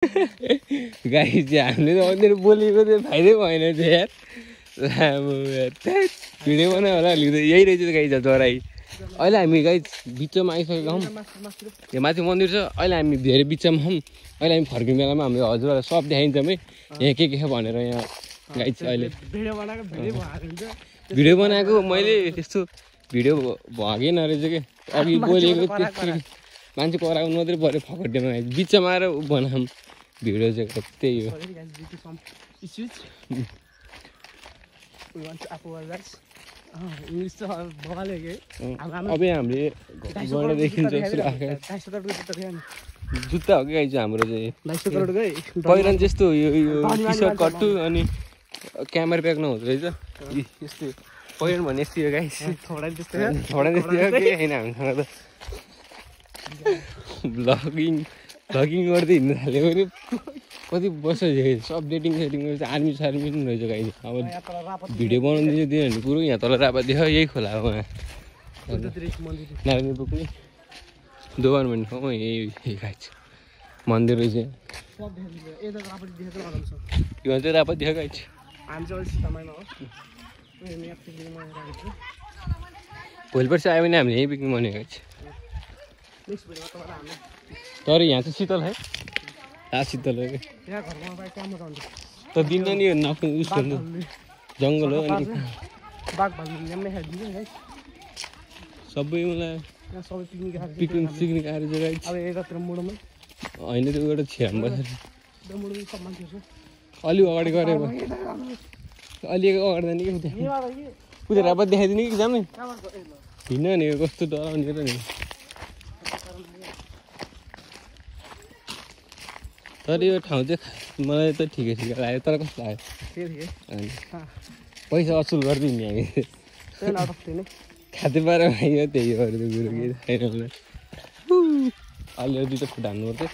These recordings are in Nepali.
गाई चाहिँ हामीले त अन्य बोलेको चाहिँ फाइदै भएन थियो यार लामो यार भिडियो बनायो होला अलिकति यही रहेछ गाई छ चराई अहिले हामी गाई बिचमा आइसकेका हौँ यहाँ माथि मन्दिर छ अहिले हामी धेरै बिचमा हौँ अहिले हामी फर्किने बेलामा हामीले हजुरहरूलाई सब देखाइन्छौँ है यहाँ के छ भनेर यहाँ गाई चाहिँ अहिले भिडियो बनाएको मैले त्यस्तो भिडियो भगेन रहेछ कि अघि बोलेको मान्छे कराउनु मात्रै पऱ्यो फकटेमा बिचमा आएर बनाऊँ भिडियो चाहिँ त्यही हो अब हामीले गर्न देखिन्छ जुत्ता हो कि गाई चाहिँ हाम्रो चाहिँ पहिरन त्यस्तो यो टी सर्ट कट्टु अनि क्यामेरा ब्याग नहुँदो रहेछ यस्तो पहिरन भने यस्तो हो गाई थोडा त्यस्तै होइन हामीसँग त भ्लगिङ गर्दै हिँड्नु थाल्यो भने कति वर्ष सब डेटिङ सेटिङ आर्मी सार्मी पनि रहेछ गाई अब भिडियो बनाउनु दियो भने पुरो यहाँ तल रापा देख यही खोला हो नारायणी पुग्ने दोकान भन्ने ठाउँमा यही गाई छ मन्दिर रहेछ यो चाहिँ रापा देख गाई छ भोलि पर्सि आयो भने हामीले यहीँ पिकनिक मनाएको गाई छ तर यहाँ चाहिँ शीतल है शीतल हो त दिन नि नफु उसको जङ्गल हो अनि सबै मलाई पिकनिक सिकनिक आएर जग्गा होइन त्यो एउटा छ्याम बसेर अलि अगाडि गऱ्यो अलि अगाडि जाने कि उता रापा देखाइदिने कि जामै हिँड्न नि कस्तो डराउने र नि तर यो ठाउँ चाहिँ मलाई त ठिकै लाग्यो तर कस्तो लाग्यो पैसा असुल गरिदिने हामी खाँदै पाएर भाइ त्यही हो अरू कुरो केही छैन मलाई अलि दुईवटा फुट हान्नुपर्छ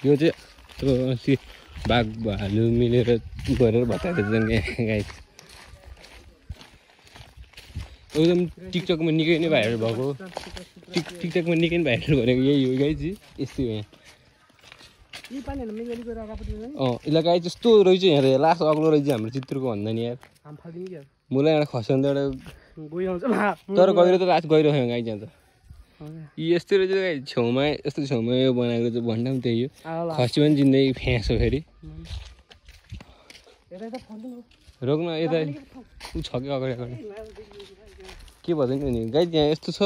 यो चाहिँ बाघ भालु मिलेर गरेर भत्ताएको गाई एकदम टिकटकमा निकै नै भाइरल भएको टिकटकमा निकै नै भाइरल गरेको यही हो गाई चाहिँ यस्तै हो यहाँ यसलाई गाई जस्तो रहेछ यहाँ लास्ट अग्लो रहेछ हाम्रो चित्रको भन्दा नि यार मलाई एउटा खस्यो भने त एउटा तर गहिरो त लास्ट गहिरो भयो गाई चाहिँ त यस्तै रहेछ गाई छेउमा यस्तो छेउमा यो बनाएको चाहिँ भन्दा पनि त्यही हो खस्यो भने जिन्दगी फ्याँस हो फेरि रोक्न यता ऊ छ कि अगाडि अगाडि के भन्छ नि गाई त्यहाँ यस्तो छ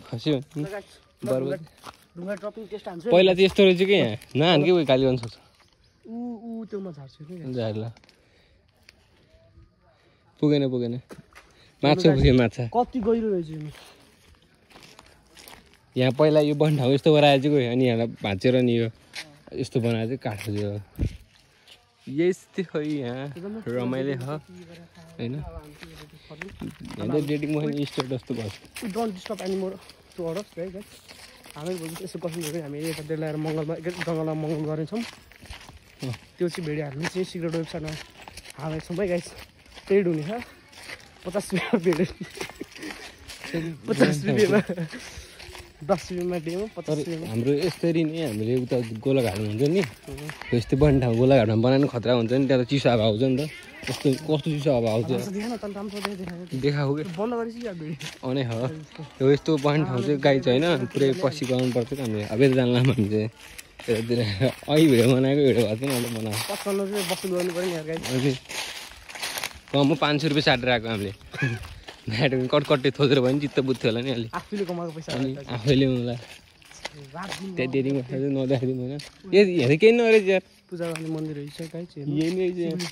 खस्यो बर्बाद पहिला चाहिँ यस्तो रहेछ कि यहाँ नहान के उयो गाली गर्न सक्छ झार्ला पुगेन माछा पुग्यो माछा कति गहिरो रहेछ यहाँ पहिला यो बन ठाउँ यस्तो गराएर चाहिँ गयो अनि यहाँलाई भाँचेर नि यो यस्तो बनाएर चाहिँ काट्छ यो यस्तै खै यहाँ रमाइलो छ होइन यहाँ डेटिङ पनि स्टोर जस्तो भयो don't disturb any more two hours है हामी भोलि यसो कस्तो गऱ्यो हामी यता ल्याएर मङ्गलमा जङ्गलमा मङ्गल गरेछौँ त्यो चाहिँ भिडियो हामी चाहिँ सिक्रेट वेबसाइटमा हालेको छौँ है गाइस पेड हुने छ 50 रुपियाँ पेड 50 रुपियाँमा 10 रुपियाँमा डेमा 50 रुपियाँमा हाम्रो यसरी नै हामीले उता गोलाघाटमा हुन्छ नि यस्तै बन ठाउँ गोलाघाटमा बनाउनु खतरा हुन्छ नि त्यहाँ त चिसो हावा आउँछ नि त कस्तो चिसो हावा आउँछ देखाएको कि बन्द गरेपछि अनै हो त्यो यस्तो बन ठाउँ चाहिँ गाई छ होइन पुरै पछि गराउनु पर्छ कि हामीले अब यता जान्ला हामी चाहिँ यतातिर अघि भिडियो बनाएको भिडियो भएको थियो नि अन्त बनाएको 55 रुपियाँ बस्नु गर्नु पऱ्यो नि गाई कम 500 रुपियाँ साटेर आएको हामीले म्याट कटकट्टे थोचेर भयो नि चित्त बुझ्थ्यो होला नि अलि आफूले कमाएको पैसा अनि आफैले मलाई त्यहाँ डेटिङ चाहिँ नदेखाइदिनु होइन यहाँ चाहिँ केही नरहेछ यार पूजा गर्ने मन्दिर रहेछ गाई चाहिँ यही नै रहेछ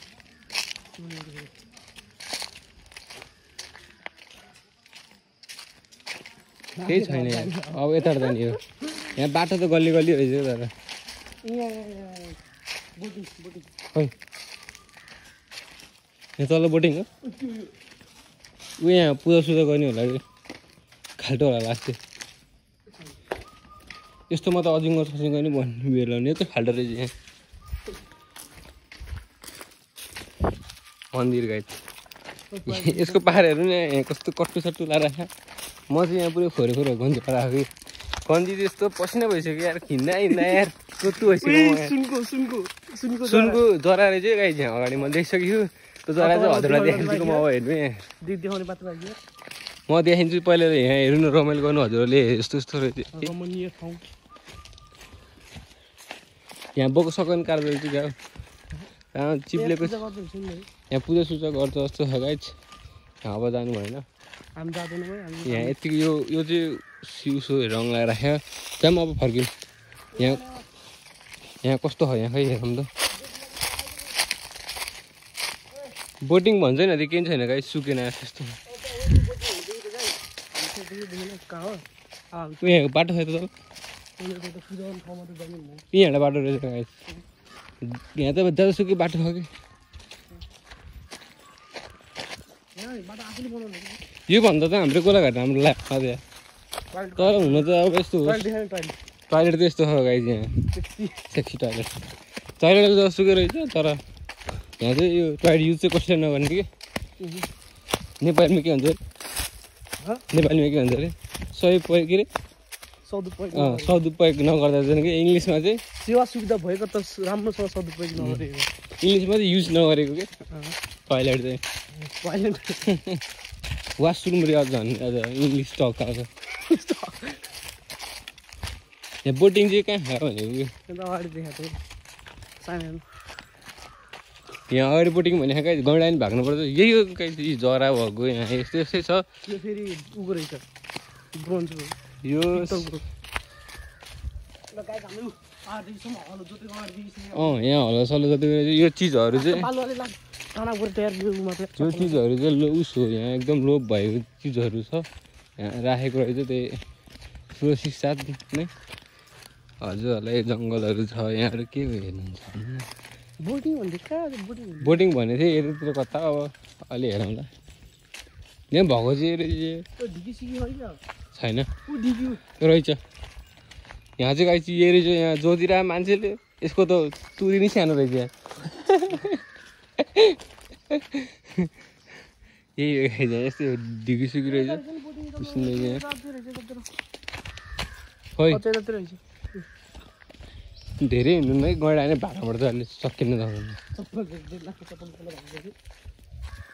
केही छैन यार अब यता जाने हो यहाँ बाटो त गल्ली गल्ली रहेछ तर खै यहाँ तल बोटिङ हो ऊ यहाँ पूजासुजा गर्ने होला कि खाल्टो होला लाग्छ यस्तोमा त अजिङ्गर सजिङ्गर नि भन्ने बेला नि त खाल्टो रहेछ यहाँ मन्दिर गाई यसको पाहाडहरू नि यहाँ कस्तो कट्टु सट्टु लाएर म चाहिँ यहाँ पुरै खोरेखोरो गन्जी आएको गन्जी त्यस्तो पसिना भइसक्यो यार खिन्दा यार कस्तो भइसक्यो सुनको जरा रहेछ गाई यहाँ अगाडि म देखिसकेको त्यो जरा चाहिँ हजुरलाई देखाइदिन्छु म अब हेर्नु यहाँ देखाउने बात लाग्यो म देखाइदिन्छु पहिला यहाँ हेर्नु न रमाइलो गर्नु हजुरहरूले यस्तो यस्तो रहेछ रमणीय ठाउँ यहाँ बोको सकन कार रहेछ क्या चिप्लेको यहाँ पूजा सुजा गर्छ जस्तो छ गाइज यहाँ अब जानु भएन हामी जाँदैन यहाँ यतिको यो चाहिँ सिउसो रङ लगाएर राख्यो त्यहाँ अब फर्क्यौँ यहाँ कस्तो हो यहाँ खै हेरौँ त बोटिङ भन्छ नि त्यो केही छैन गाइज सुकेन त्यस्तो यहाँ बाटो छ त यहाँबाट बाटो रहेछ गाइज यहाँ त जतासुकै बाटो छ कि योभन्दा त हाम्रो गोलाघाट हाम्रो लाग्छ तर हुन त अब यस्तो हो टोइलेट त यस्तो छ गाइज यहाँ सेक्सी टोइलेट जतासुकै रहेछ तर यहाँ चाहिँ यो टोइलेट युज चाहिँ कसैले नगर्ने कि नेपालीमा के भन्छ नेपालीमा के भन्छ अरे सही प्रयोग के अरे सदुपयोग नगर्दा चाहिँ कि इङ्ग्लिसमा चाहिँ सेवा सुविधा भएको त राम्रोसँग सदुपयोग नगरेको इङ्ग्लिसमा चाहिँ युज नगरेको के टोइलेट चाहिँ वासरुम रे अझ इङ्ग्लिस टक आएको यहाँ बोटिङ चाहिँ कहाँ खायो भनेको अगाडि देखाएको यहाँ अगाडि बोटिङ भने कहीँ गैँडा पनि भाग्नुपर्छ यही हो कहीँ जरा भएको यहाँ यस्तै यस्तै छ यो फेरि उको रहेछ ब्रोन्जको यो यहाँ हलो सलो जति यो चिजहरू चाहिँ यो चिजहरू चाहिँ उस हो यहाँ एकदम लोप भएको चिजहरू छ यहाँ राखेको रहेछ त्यही सुरक्षित साथ नै हजुरहरूलाई जङ्गलहरू छ यहाँहरू के हेर्नुहुन्छ बोटिङ भने चाहिँ यतातिर कता अब अलि हेरौँला यहाँ भएको चाहिँ छैन रहेछ यहाँ चाहिँ गाई चाहिँ यही रहेछ यहाँ जोतिरहेको मान्छेले यसको त तुरी नै सानो रहेछ यहाँ यही यहाँ यस्तै ढिकीसिकी रहेछ खै धेरै हिँड्नु है गैँडा नै भाडाबाट चाहिँ अहिले सकिन्न त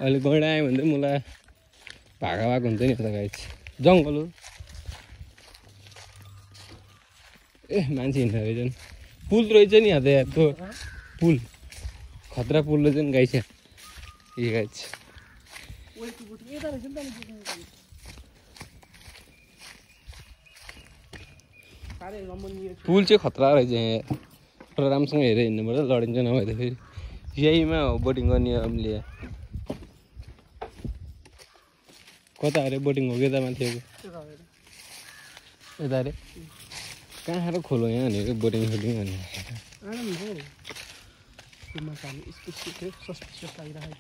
अहिले गैँडा आयो भने चाहिँ मलाई भागा भएको हुन्छ नि यता गाई जङ्गल हो ए मान्छे हिँड्दा रहेछ नि पुल रहेछ नि यहाँ त यहाँको पुल खतरा पुल रहेछ नि गाई छ ए गाई पुल चाहिँ खतरा रहेछ यहाँ तर राम्रोसँग हेरेर हिँड्नुपर्छ लडिन्छ नभए त फेरि यहीमा हो बोटिङ गर्ने हामीले कता अरे बोटिङ हो कि यता माथि यता अरे कहाँ खाएर खोलो यहाँ भनेको बोटिङ सोटिङ भने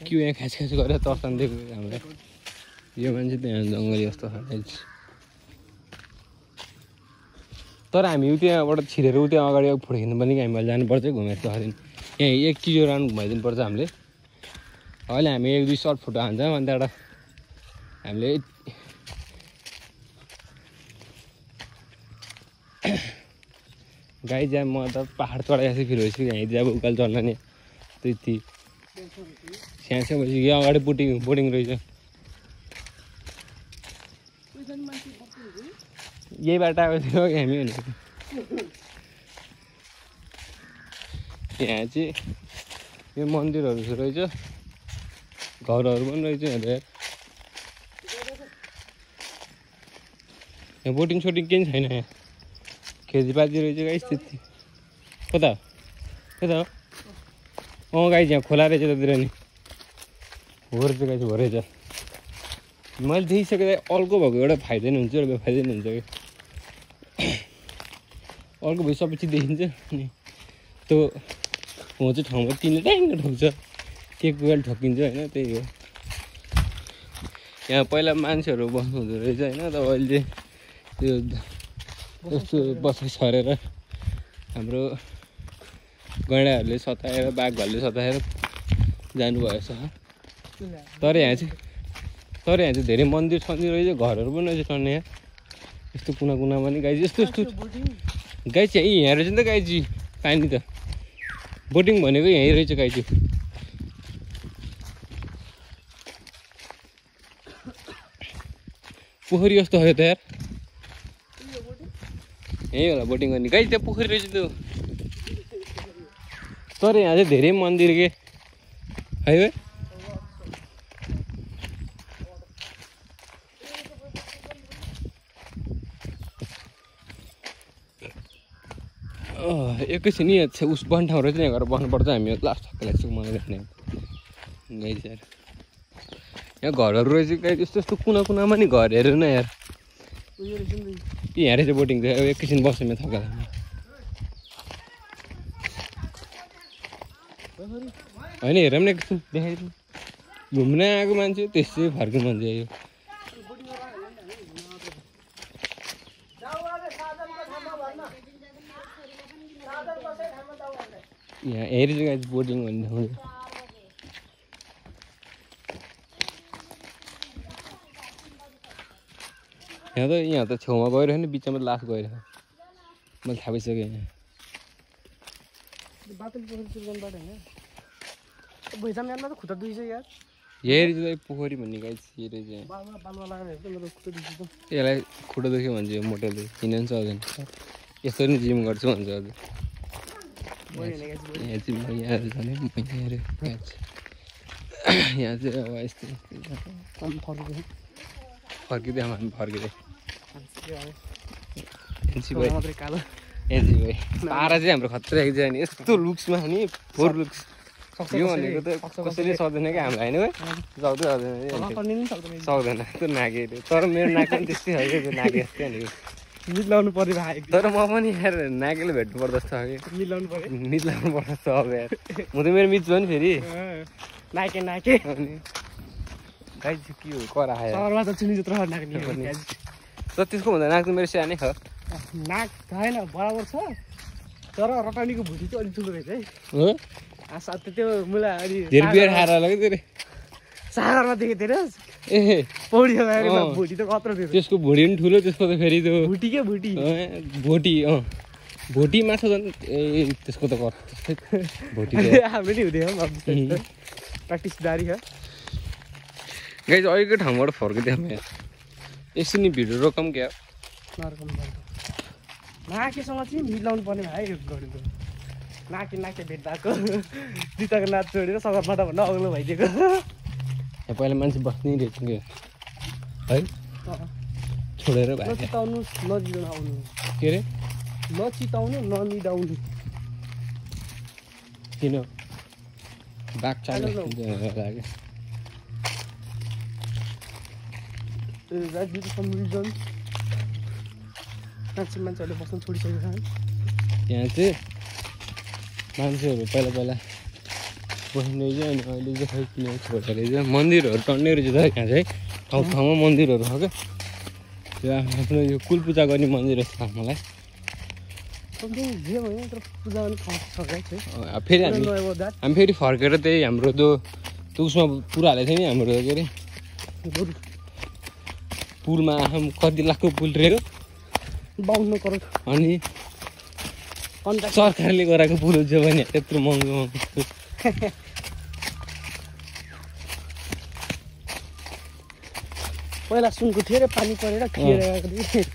के यहाँ खास खास गरेर तर्सान दिएको हामीलाई यो मान्छे त यहाँ जङ्गली जस्तो खान्छ तर हामी त्यहाँबाट छिरेर त्यहाँ अगाडि फोटो खिच्नु पनि हामीले जानुपर्छ घुमेर दिन यहाँ एक चिजो राउन्ड घुमाइदिनु पर्छ हामीले अहिले हामी एक दुई सर्ट फोटो हान्छौँ अनि त्यहाँबाट हामीले गाई जाम म त पाहाड चढाएको फेरि भइसक्यो यहाँ जब उकालो चल्न नि त्यति स्याहाँ भइसक्यो यहाँ अगाडि बोटिङ रहेछ यही बाटो आएको थियो हामी भनेको यहाँ चाहिँ यो मन्दिरहरू रहेछ घरहरू पनि रहेछ यहाँ यहाँ बोटिङ सोटिङ केही छैन यहाँ खेतीपाती रहेछ गाइस त्यति कता कता हो गाइस यहाँ खोला रहेछ त्यतिर नि हो रहेछ गाइस हो रहेछ मैले देखिसकेँ अर्को भएको एउटा फाइदा नि हुन्छ एउटा बेफाइदा नि हुन्छ कि अर्को भए सबै चिज देखिन्छ अनि त्यो हो चाहिँ ठाउँमा तिनले ट्याङ्ग ठोक्छ केक बेल ठोकिन्छ होइन त्यही हो यहाँ पहिला मान्छेहरू बस्नु हुँदो रहेछ होइन त अहिले त्यो यस्तो बसाइ छरेर हाम्रो गैँडाहरूले सताएर बाघहरूले सताएर जानुभएछ तर यहाँ चाहिँ तर यहाँ चाहिँ धेरै मन्दिर सन्दिर रहेछ घरहरू पनि रहेछ टन्ने यहाँ यस्तो कुना कुना पनि गाई यस्तो यस्तो गाई चाहिँ यहाँ रहेछ नि त गाईजी पानी त बोटिङ भनेको यहीँ रहेछ गाईजी पोखरी जस्तो हो त यार यही होला बोटिङ गर्ने गाई त्यहाँ पोखरी रहेछ त्यो तर यहाँ चाहिँ धेरै मन्दिर के है एकैछिन यहाँ उस बन ठाउँ रहेछ यहाँ गएर बस्नुपर्छ हामी लास्ट लाग्छ मलाई देख्ने गाई चाहिँ यहाँ घरहरू रहेछ गाई यस्तो यस्तो कुना कुनामा नि घर हेरेर न यार यहाँ रहेछ बोटिङ चाहिँ एकैछिन बस्यो मेरो थकाएर होइन हेरौँ न एकछिन देखाइदिनु घुम्न आएको मान्छे त्यसै फर्किनु मान्छे आयो यहाँ हेरी चाहिँ बोटिङ भन्ने ठाउँ यहाँ त छेउमा गइरहेको नि बिचमा लास्ट गइरहेको मैले थाहा पाइसकेँ यहाँ हेरी चाहिँ पोखरी भन्ने गाई हेरी चाहिँ यसलाई खुट्टा दुख्यो भन्छ यो मोटोले हिँड्न पनि सक्दैन यसरी नै जिम गर्छु भन्छ अझ यहाँ चाहिँ म यहाँ छ नि मैले यहाँ चाहिँ अब यस्तो फर्किँदै हामी फर्किँदै एनसी भाइ पारा चाहिँ हाम्रो खतरा आइदियो नि यस्तो लुक्समा नि फोर लुक्स यो भनेको त कसैले सक्दैन क्या हामीलाई होइन सक्दैन त्यो नाके तर मेरो नाक पनि त्यस्तै खालको त्यो नाके जस्तै भनेको मिलाउनु पर्यो भाइ तर म पनि यार नाकेले भेट्नु पर्दो जस्तो कि मिलाउनु पर्यो अब यार म त मेरो मिच भयो नि फेरि नाके अनि गाई चाहिँ के हो करा आयो सहरमा त चिनी जत्रो नाक्ने तर त्यसको भन्दा नाक त मेरो सानै छ नाक छैन बराबर छ तर रटानीको भुटी चाहिँ अलिक ठुलो रहेछ है हो साथै त्यो मुला अलि धेरै बियर खाएर होला कि धेरै सागरमा देखेको थिएन ए पौडी भुटी त कत्रो थियो त्यसको भुँडी पनि ठुलो त्यसको त फेरि त्यो भुटी के भुटी भोटी माछा झन् ए त्यसको त भोटी हाम्रो नि हुँदैन प्र्याक्टिस जारी छ गाई चाहिँ अहिलेको ठाउँबाट फर्किँदै हामी यसरी नि भिडियो रोकम क्या नरकम नाकेसँग चाहिँ मिलाउनु पर्ने भाइ गरेको नाके भेट भएको जिताको नाच छोडेर सगरमाथा भन्न अग्लो भइदिएको यहाँ पहिला मान्छे बस्नै रहेछ क्या है छोडेर भाइ नचिताउनु नजिताउनु के अरे नचिताउनु ननिदाउनु किन बाघ चाल्यो लाग्यो मान्छेहरूले बस्न छोडिसकेको छ यहाँ चाहिँ मान्छेहरू पहिला बस्ने रहेछ अनि अहिले चाहिँ खै किन छोडेर रहेछ मन्दिरहरू टन्नै रहेछ त यहाँ चाहिँ ठाउँमा मन्दिरहरू छ क्या त्यो आफ्नो यो कुल पूजा गर्ने मन्दिर रहेछ मलाई फेरि हामी फेरि फर्केर त्यही हाम्रो त्यो उसमा पुरा हालेको थियो नि हाम्रो के अरे पुलमा कति लाखको पुल रहेको 52 करोड अनि सरकारले गराएको पुल हुन्छ भने त्यत्रो महँगो पहिला सुनको थियो अरे पानी परेर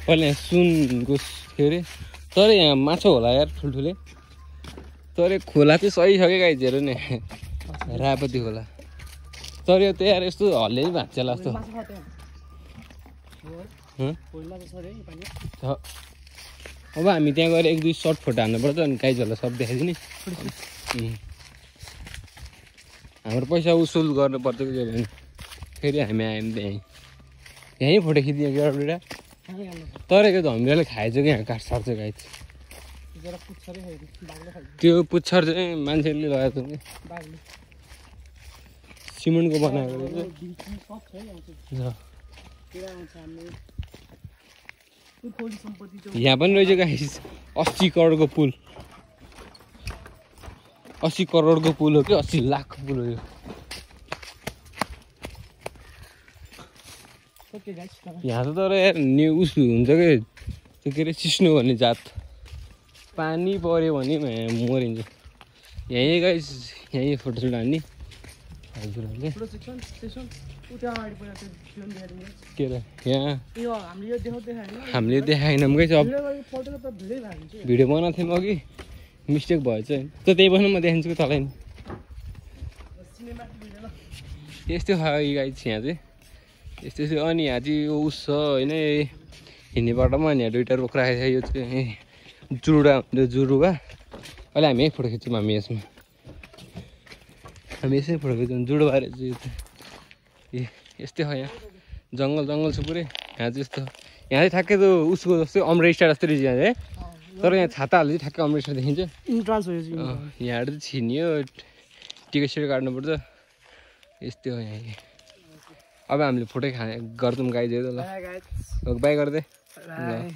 पहिला सुनको थियो अरे तर यहाँ माछा होला यार ठुल्ठुले तर खोला चाहिँ सही छ क्या गाई हेर नि रापती खोला तर यो त यार यस्तो हल्ले भाँच्छ जस्तो अब हामी त्यहाँ गएर 1-2 सर्ट फोटो हान्नुपर्छ अनि गाइजहरूलाई सब देखाइदिने हाम्रो पैसा उसुल गर्नुपर्छ कि भने फेरि हामी आयौँ यहीँ फोटो खिच्दियो कि एउटा तर त्यो धमिराले खाएछ कि यहाँ काठ सर्छ गाई त्यो पुच्छर चाहिँ मान्छेले लगाएको कि सिमेन्टको बनाएको यहाँ पनि रहेछ गाइस 80 करोडको पुल 80 करोडको पुल हो कि 80 लाखको पुल हो यो ओके गाइस यहाँ त तर यार उसो हुन्छ कि त्यो के अरे सिस्नो भन्ने जात पानी पऱ्यो भने मरिन्छ यहीँ गाइस यहीँ फोटोसुट हान्ने हजुरहरूले पुरो सेक्सन सेक्सन उता अगाडि पहिला त्यो फिल्म देखाइदिनु के अरे यहाँ यो हामीले यो देखाइदिनु हामीले देखाएनौँ गाइस अब फोटो त धेरै भएको हुन्छ भिडियो बनाएको थियौँ अघि मिस्टेक भएछ होइन त त्यही पनि म देखाउँछु कि तँलाई सिनेमाटिक भिडियो ल यस्तै खायो गाइस यहाँ चाहिँ यस्तै छ अनि यहाँ चाहिँ यो उस छ होइन हिँड्ने बाटोमा अनि यहाँ दुइटा रुख राखेको छ यो चाहिँ जुरुडा हुन्छ जुरुवा अहिले हामी यही फोटो खिच्छौँ हामी यसमा हामी यसै फोटो खिच्छौँ जुडुवा रहेछ यो चाहिँ यस्तै हो यहाँ जङ्गल जङ्गल छ पुरै यहाँ चाहिँ यस्तो यहाँ चाहिँ ठ्याक्कै त्यो उसको जस्तै अमरेस्टा जस्तो रहेछ यहाँ चाहिँ तर यहाँ छाता हाल्दा चाहिँ ठ्याक्कै अमरेस्टा देखिन्छ इन्ट्रान्स हो यो चाहिँ यहाँबाट चाहिँ छिन्यो टिकट सिकट काट्नुपर्छ यस्तै हो यहाँ अब हामीले फोटो गर्छौँ गाइज ल बाई गर्दै ल